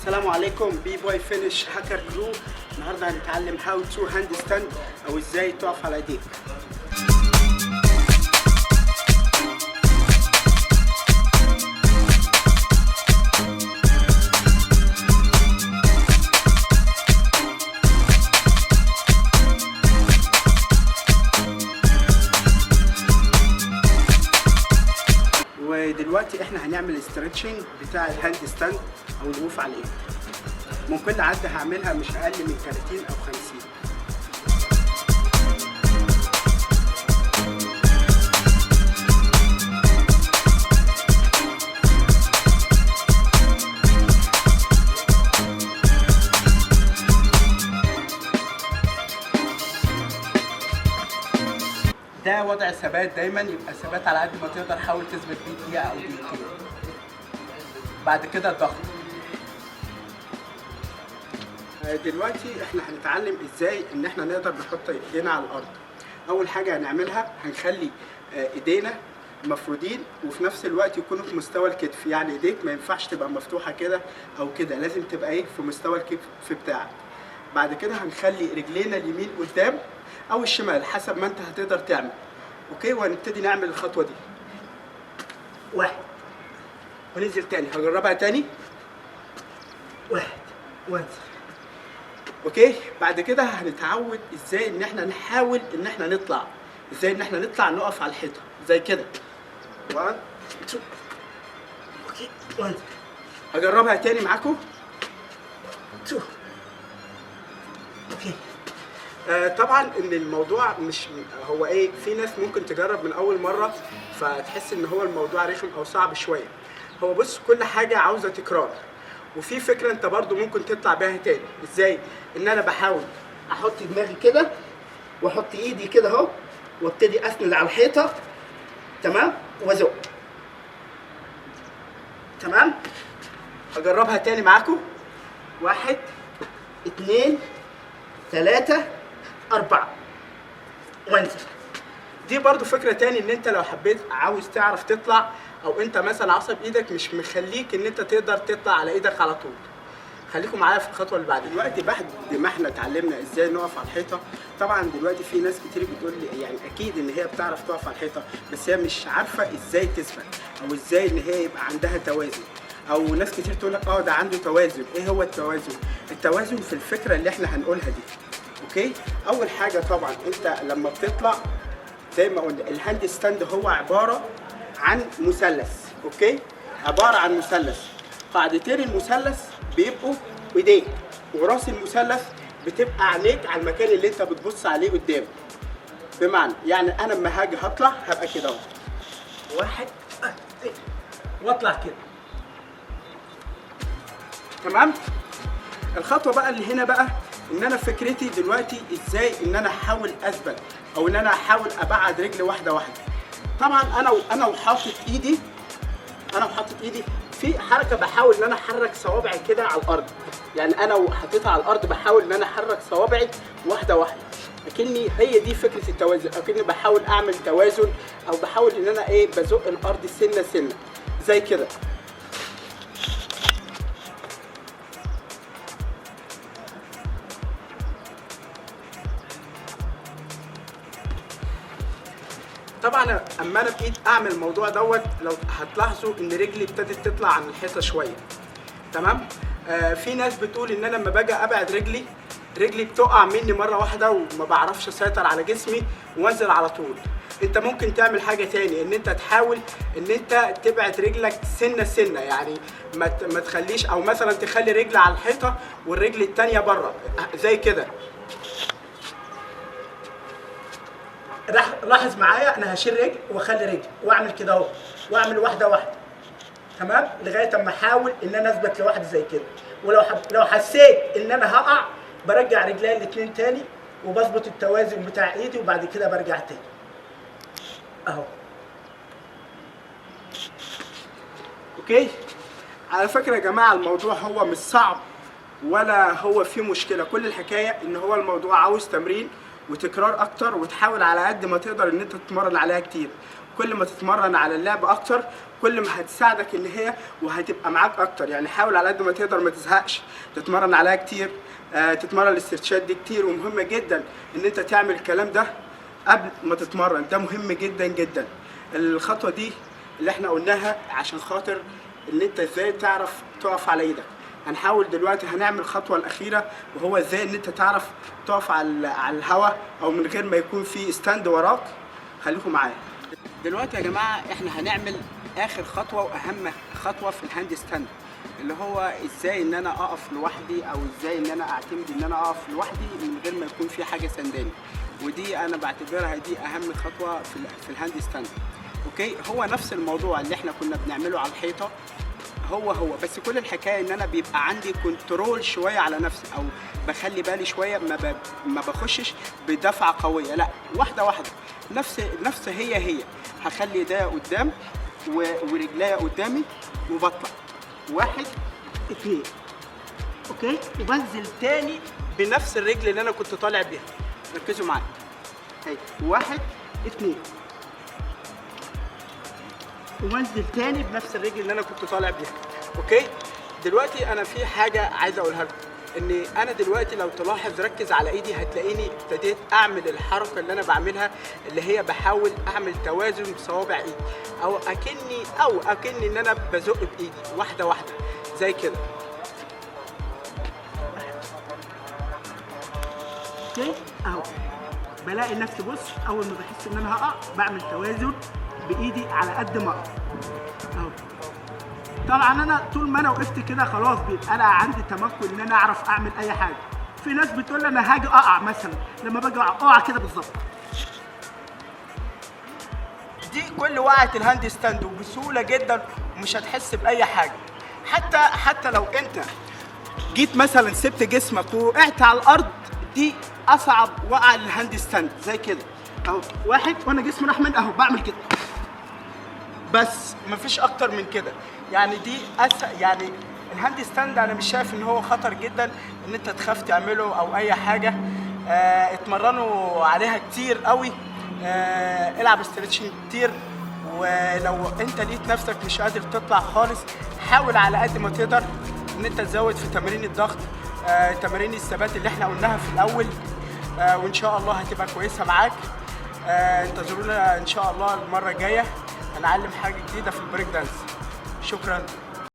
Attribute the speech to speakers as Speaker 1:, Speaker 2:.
Speaker 1: السلام عليكم B-boy Finish Hacker Crew. النهارده هنتعلم how to handstand او ازاي تقف على ايديك. ودلوقتي احنا هنعمل stretching بتاع ال handstand او الوقوف على الايد. من كل عده هعملها مش اقل من 30 او 50. ده وضع ثبات، دايما يبقى ثبات على قد ما تقدر، حاول تثبت بيه دقيقة او دقيقتين. بعد كده الضغط. دلوقتي احنا هنتعلم ازاي ان احنا نقدر نحط ايدينا على الارض. اول حاجة هنعملها هنخلي ايدينا مفرودين وفي نفس الوقت يكونوا في مستوى الكتف، يعني ايديك ما ينفعش تبقى مفتوحة كده او كده، لازم تبقى ايه في مستوى الكتف بتاعك. بعد كده هنخلي رجلينا اليمين قدام او الشمال حسب ما انت هتقدر تعمل. okay، وهنبتدي نعمل الخطوة دي. واحد، وننزل تاني، هجربها تاني. واحد وانزل. okay، بعد كده هنتعود ازاي ان احنا نحاول ان احنا نطلع، ازاي ان احنا نطلع نقف على الحيطة زي كده. 1 2 okay وانزل. هجربها تاني معاكم. 2 okay. طبعا ان الموضوع مش هو ايه، في ناس ممكن تجرب من اول مرة فتحس ان هو الموضوع رخم او صعب شوية. هو بص، كل حاجة عاوزه تكرار، وفي فكرة انت برضو ممكن تطلع بيها تاني. ازاي؟ ان انا بحاول احط دماغي كده واحط ايدي كده اهو وابتدي اسند على الحيطة، تمام، وازق. تمام، هجربها تاني معاكم. 1 2 3 4 وانزل. دي برضو فكرة تاني، ان انت لو حبيت عاوز تعرف تطلع، او انت مثلا عصب ايدك مش مخليك ان انت تقدر تطلع على ايدك على طول. خليكم معايا في الخطوة اللي بعد. دلوقتي بعد ما احنا اتعلمنا ازاي نقف على الحيطة، طبعا دلوقتي في ناس كتير بتقول لي يعني اكيد ان هي بتعرف تقف على الحيطة، بس هي مش عارفة ازاي تثبت، او ازاي ان هي يبقى عندها توازن. او ناس كتير تقول لك ده عنده توازن. ايه هو التوازن؟ التوازن في الفكرة اللي احنا هنقولها دي. okay، اول حاجة طبعا انت لما بتطلع زي ما قلنا ال handstand هو عبارة عن مثلث. okay، عبارة عن مثلث، قاعدتين المثلث بيبقوا ايديك، وراس المثلث بتبقى عينيك على المكان اللي انت بتبص عليه قدام. بمعنى يعني انا لما هاجي هطلع هبقى كده اهو، 1 2 واطلع كده. تمام. الخطوة بقى اللي هنا بقى ان انا فكرتي دلوقتي ازاي ان انا احاول اثبت، او ان انا احاول ابعد رجلي واحدة واحدة. طبعا انا وحاطط ايدي، انا وحاطط ايدي في حركة بحاول ان انا احرك صوابعي كده على الارض، يعني انا وحاططها على الارض بحاول ان انا احرك صوابعي واحدة واحدة، اكني هي دي فكرة التوازن، اكني بحاول اعمل توازن، او بحاول ان انا ايه بزق الارض سنة سنة زي كده. طبعا اما انا بقيت اعمل الموضوع دوت، لو هتلاحظوا ان رجلي ابتدت تطلع عن الحيطة شوية. تمام. في ناس بتقول ان انا لما باجي ابعد رجلي، رجلي بتقع مني مرة واحدة وما بعرفش اسيطر على جسمي وانزل على طول. انت ممكن تعمل حاجة تاني، ان انت تحاول ان انت تبعد رجلك سنة سنة، يعني ما تخليش، او مثلا تخلي رجل على الحيطة والرجل التانية بره زي كده. لاحظ معايا، انا هشيل رجل واخلي رجل واعمل كده اهو، واعمل واحدة واحدة. تمام، لغاية اما احاول ان انا اثبت لوحدي زي كده. ولو لو حسيت ان انا هقع برجع رجلي الاتنين تاني وبظبط التوازن بتاع ايدي، وبعد كده برجع تاني اهو. okay، على فكرة يا جماعة الموضوع هو مش صعب ولا هو فيه مشكلة، كل الحكاية ان هو الموضوع عاوز تمرين وتكرار اكتر، وتحاول على قد ما تقدر ان انت تتمرن عليها كتير. كل ما تتمرن على اللعب اكتر كل ما هتساعدك ان هي وهتبقى معاك اكتر. يعني حاول على قد ما تقدر ما تزهقش، تتمرن عليها كتير، تتمرن ال stretch ات دي كتير. ومهم جدا ان انت تعمل الكلام ده قبل ما تتمرن، ده مهم جدا جدا. الخطوة دي اللي احنا قلناها عشان خاطر ان انت ازاي تعرف تقف على ايدك. هنحاول دلوقتي هنعمل الخطوة الاخيرة، وهو ازاي ان انت تعرف تقف على الهواء او من غير ما يكون في stand وراك. خليكم معايا دلوقتي يا جماعة، احنا هنعمل اخر خطوة واهم خطوة في ال handstand، اللي هو ازاي ان انا اقف لوحدي، او ازاي ان انا اعتمد ان انا اقف لوحدي من غير ما يكون في حاجة سنداني. ودي انا بعتبرها دي اهم خطوة في ال handstand. okay، هو نفس الموضوع اللي احنا كنا بنعمله على الحيطة، هو هو، بس كل الحكاية ان انا بيبقى عندي control شوية على نفسي، او بخلي بالي شوية، ما بخشش بدفعه قوية، لا واحدة واحدة. نفس هي هي، هخلي ايديا قدام ورجليا قدامي وبطلع 1 2. okay، وبنزل تاني بنفس الرجل اللي انا كنت طالع بيها. ركزوا معايا، هي 1 2، وانزل تاني بنفس الرجل اللي انا كنت طالع بيها. okay، دلوقتي انا في حاجة عايز اقولها لكم، ان انا دلوقتي لو تلاحظ ركز على ايدي، هتلاقيني ابتديت اعمل الحركة اللي انا بعملها، اللي هي بحاول اعمل توازن بصوابع ايدي، او اكني ان انا بزق بايدي واحدة واحدة زي كده. okay اهو، بلاقي نفسي، بص، اول ما بحس ان انا هقع بعمل توازن بايدي على قد ما اقدر اهو. طبعا انا طول ما انا وقفت كده خلاص بيبقى انا عندي تمكن ان انا اعرف اعمل اي حاجة. في ناس بتقول انا هاجي اقع مثلا، لما باجي اقع كده بالظبط. دي كل وقعه ال handstand، وبسهوله جدا ومش هتحس باي حاجة. حتى لو انت جيت مثلا سبت جسمك ووقعت على الارض، دي اصعب وقعه لل handstand زي كده اهو، 1 وانا جسمي راح من اهو، بعمل كده بس، مفيش اكتر من كده. يعني دي يعني ال handstand انا مش شايف ان هو خطر جدا ان انت تخاف تعمله او اي حاجة. اتمرنوا عليها كتير قوي، العب stretching كتير. ولو انت لقيت نفسك مش قادر تطلع خالص، حاول على قد ما تقدر ان انت تزود في تمارين الضغط، تمارين الثبات اللي احنا قلناها في الاول، وان شاء الله هتبقى كويسة معاك. انتظرونا ان شاء الله المرة الجاية، هنعلم حاجة جديدة في ال break dance. شكرا.